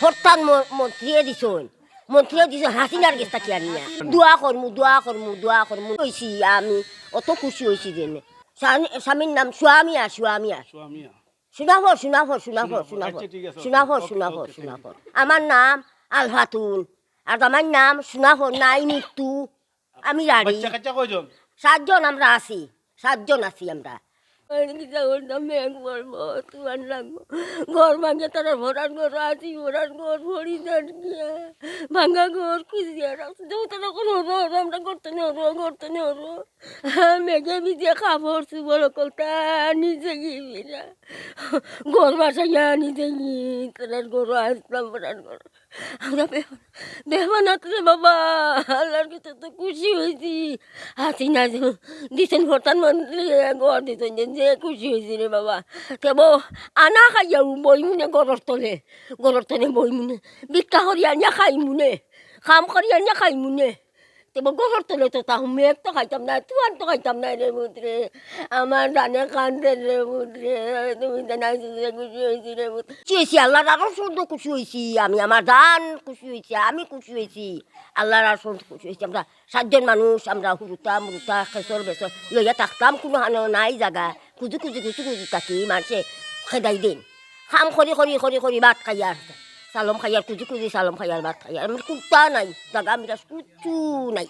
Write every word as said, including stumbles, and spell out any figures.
প্রধান ম-, মন্ত্রীয়ে দিছইন, মন্ত্রীয়ে দিছইন হাসিনার গেছ থাকি আনিয়া। দোয়া করমু, দোয়া করমু, দোয়া করমু। অইছি আমি, অত খুশি অইছি যেনে। স্বামী-, স্বামীর নাম সুয়ামিয়া, সুয়ামিয়া। সুয়ামিয়া। সুনাফর, সুনাফর, সুনাফর, সুনাফর। সুনাফর। আচ্ছা, ঠিক আছে, সুনাফর, ওকে, সুনাফর, ওকে, সুনাফর। আমার নাম আলফাতুন, আর আমার নাম সুনাফর, নাই মৃত্যু। আমি রাড়ি। বাচ্চা কাচ্চা কয়জন? সাতজন আমরা আছি, সাতজন আছি আমরা। আমি কিতা করতাম, মেঘ পড়বো, তুফান লাগবো। ঘর ভাঙে তারা ভরান ঘর আছি, ভরান ঘর ভরি দেন গিয়া। ভাঙা ঘর খুঁজিয়া রাখছি। যত তখন হরো, হরো, আমরা করতে নেই হরো, করতে নেই হরো। মেঘে ভিজে কাপড় চুপড় কলতা নিজে গিয়ে ঘর বাসাইয়া নিজে গিয়ে তারা ঘর আসলাম, ভরান ঘর। আমরা বেহ-, বেহমানাত রে বাবা, আল্লাহর কাছে তো খুশি অইছি। হাসিনা যে দিছইন প্রধানমন্ত্রী, ঘর দিছইন যে, যে খুশি অইছি রে বাবা। তে বউ, আনা খাইয়া বইমুনে ঘরর তলে, ঘরর তলে বইমুনে। ভিক্ষা করি আনিয়া খাইমুনে, কাম করি আনিয়া খাইমুনে। তে বউ ঘরর তলে তো তাহু মেঘ তো খাইতাম না, তুফান তো খাইতাম না রে পুত্রে। আমার জানে কান্দে রে পুত্রে, তুমি জানাইছো যে খুশি অইছি রে পুত্রে। খুশি অইছি, আল্লাহর আরো সুন্দর খুশি অইছি আমি, আমার জান খুশি অইছে, আমি খুশি অইছি, আল্লাহর আরো সুন্দর খুশি অইছি। আমরা সাতজন মানুষ, আমরা হুরুতা মুরুতা খেসর বেসর লইয়া থাকতাম, কুনু হানো নাই জাগা, খুঁজি খুঁজি খুঁজি খুঁজি থাকি, মানষে খেদাই দেন। কাম করি করি করি করি ভাত খাইয়ার, সালম খাইয়ার, খুঁজি খুঁজি সালম খাইয়ার, ভাত খাইয়ার, আমার কুন্তা নাই, জাগা মিরাস কুচ্ছু নাই।